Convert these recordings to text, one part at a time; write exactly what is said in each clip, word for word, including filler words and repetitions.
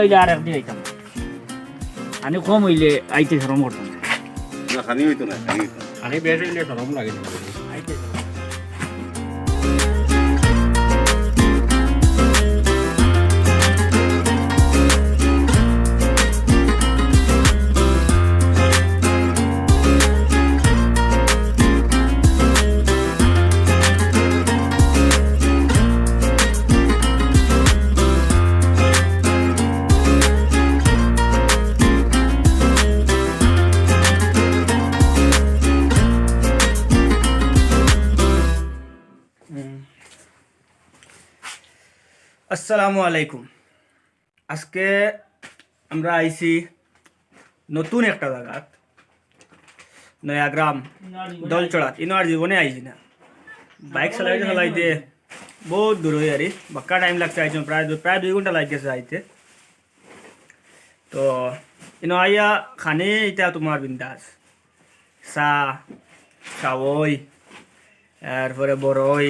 অইলে আর একদিন আইতাম। খানি কম অইলে আইতে শরম করতাম। না, খানি অইতো না, খানি অইতো না। খানি বেশ অইলে শরম লাগে না। আইতে শরম। আসসালামু আলাইকুম। আজকে আমরা আইছি নতুন একটা জাগাত, নয়াগ্রাম, দলছড়াত। ইনো আর জীবনে আইছি না। বাইক চালাইতে চালাইতে বউত দূর অই আরি, বাক্কা টাইম লাগছে আইছি, প্রায় দু-, প্রায় দুই ঘন্টা লাগি গেছে আইতে। তো ইনো আইয়া খানি ইতা তুমার বিন্দাস, চা, চাওই, এরপরে বড়ই,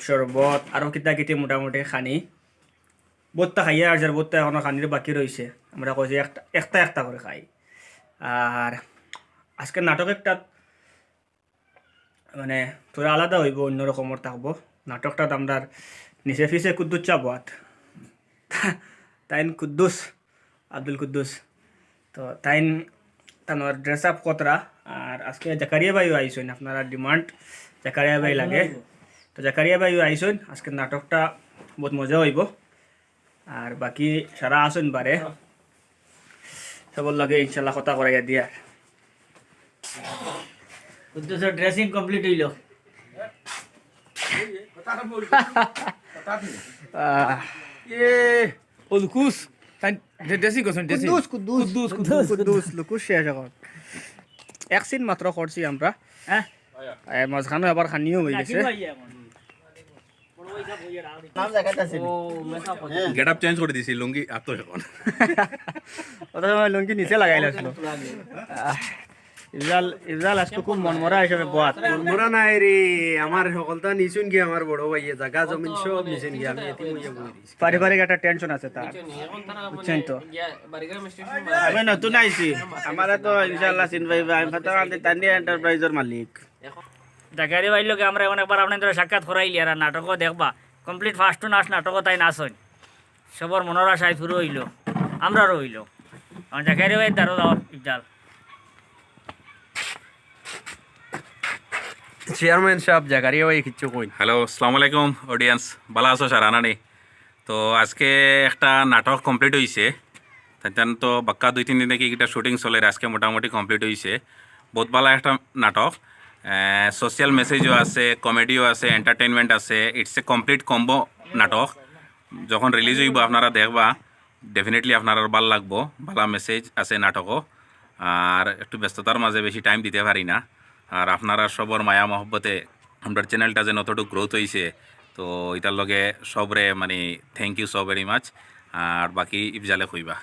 শরবত, আরো কিতা কিতি মোটামুটি খানি। বউততা খাইয়া আর যার বউততা এখনো খানির বাকি রইছে। আমরা কইছি একটা, একটা একটা করি খাই। আর আজকে নাটক একটা মানে থুড়া আলাদা অইবো, অন্য রকমর থাকবো। নাটকটাত আমরার নিচে পিছে কুদ্দুস চা বওয়াত। তাইন কুদ্দুস, আব্দুল কুদ্দুস। তো তাইন তানর dress up কতরা, আর আজকে জাকারিয়া ভাইও আইছইন, আপনারা demand জাকারিয়া ভাই লাগে। তো জাকারিয়া ভাইও আইছইন, আজকে নাটকটা বউত মজা অইবো। আর বাকি সারা আছইন বারে, সবর লগে ইনশাল্লাহ কথা করাইয়া দিয়ার। কুদ্দুসর dressing complete অইলো। আহ, এ, ও লুকুস, তাইন ডে-, dressing করছইন, dressing। কুদ্দুস, কুদ্দুস। কুদ্দুস, কুদ্দুস। কুদ্দুস, লুকুস শেষ অখন। এক scene মাত্র করছি আমরা। হ্যাঁ? এ, মাঝখানো আবার খানিও অই গেছে। নাম জাগাত আছে নি? Get up change করি দিছি, লুঙ্গি আতো অখন। অত সময় লুঙ্গি নিচে লাগাইল আছিল। আহ, ইফজাল, ইফজাল আজকে খুব মনমরা হিসাবে বওয়াত। মনমরা নাই রে, আমার হকলতা নিছইন গিয়া আমার বড় ভাইয়ে, জাগা জমিন সব নিছইন গিয়া, আমি এতিম অইয়া বই রইছি। পারিবারিক একটা tension আছে তার। বুঝছইন তো? আমি নতুন আইছি, আমারে তো ইনশাআল্লাহ চিনবায়, আমি ফাতাকান্দি তানিয়া enterprise-র মালিক। জাকারিয়া ভাইর লগে আমরা অখন একবার আপনাইনতরে সাক্ষাৎ করাইলিয়ার, আর নাটকও দেখবা। Complete first to last নাটকও তাইন আছইন। সবর মনর আশা আইজ পুরো অইলো, আমরারও অইলো। অখন জাকারিয়া ভাইর দ্বারো যাও, ইফজাল। চেয়ারম্যান সাব, জাকারিয়া ভাই কিচ্ছু কইন। Hello, আসসালামু আলাইকুম audience, ভালা আছো সারা নানি? তো আজকে একটা নাটক complete অইছে। তাইন তো বাক্কা দুই তিন দিন থাকি ইটা shooting চলের, আজকে মোটামুটি complete অইছে। বউত ভালা একটা নাটক, আহ, social message-ও আছে, comedy-ও আছে, entertainment আছে। It's a complete combo নাটক। যখন release অইবো আপনারা দেখবা, definitely আপনারার ভালা লাগবো। ভালা message আছে নাটকও। আর একটু ব্যস্ততার মাঝে বেশি time দিতে পারি না। আর আপনারার সবর মায়া মহব্বতে আমরার channel-টা যেন অতটুক growth অইছে, তো ইটার লগে সবরে মানে thank you so very much। আর বাকি ইফজালে কইবা।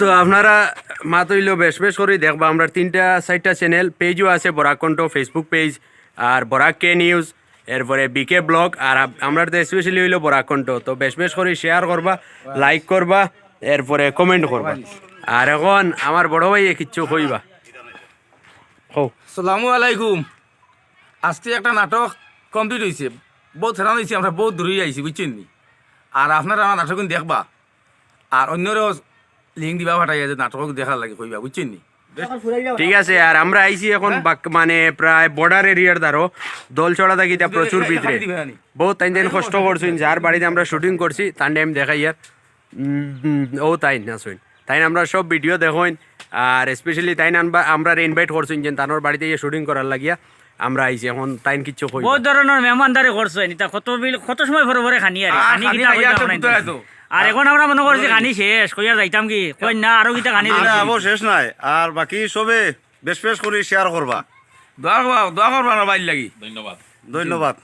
তো আপনারা মাত অইলো বেশ বেশ করি দেখবা, আমরার তিনটা চাইরটা channel, page-ও আছে, বরাক কণ্ঠ Facebook page আর বরাক কে news, এরপরে বিকে blog, আর আপ-, আমরার তো specially অইলো বরাক কণ্ঠ। তো বেশ বেশ করি share করবা, like করবা, এরপরে comment করবা। আর অখন আমার বড় ভাইয়ে কিচ্ছু কইবা। কও। আসসালামু আলাইকুম। আজকে একটা নাটক complete অইছে, বউত হেরান অইছি, আমরা বউত দূরই আইছি, বুঝছইন নি? আর আপনারা আমার নাটক দেখবা, আর অন্যরেও link দিবা পাঠাইয়া যে নাটক দেখার লাগি কইবা, বুঝছইন নি? ঠিক আছে, আর আমরা আইছি অখন বাক-, মানে প্রায় border area-র দ্বারো, দলছড়া থাকি ইটা প্রচুর ভিতরে। বউত তাইন তাইন কষ্ট করছইন, যার বাড়িত আমরা shooting করছি, তান time দেখাইয়ার। উম, উম, ও তাইন আছইন। তাইন আমরার সব video দেখইন, আর specially তাইন আনবা-, আমরারে invite করছইন যে তানর বাড়িত ইয়া shooting করার লাগিয়া আমরা আইছি। অখন তাইন কিচ্ছু কইবা। বউত ধরনর মেহমানদারি করছইন, ইতা কত বিল-, কত সময় পরে পরে খানি আর, আর খানি খানি কিতা খাইয়া কইতা তো আপনাইন? বুঝতে হয় তো। আর অখন আমরা মনো করছি খানি শেষ, কইয়া যাইতাম কি, কইন না, আরো কিতা খানি না, দিলাম। আবো শেষ নাই, আর বাকি সবে বেশ বেশ করি share করবা। দোয়া করবা, দোয়া করবা না ভাইর লাগি। ধন্যবাদ। ধন্যবাদ।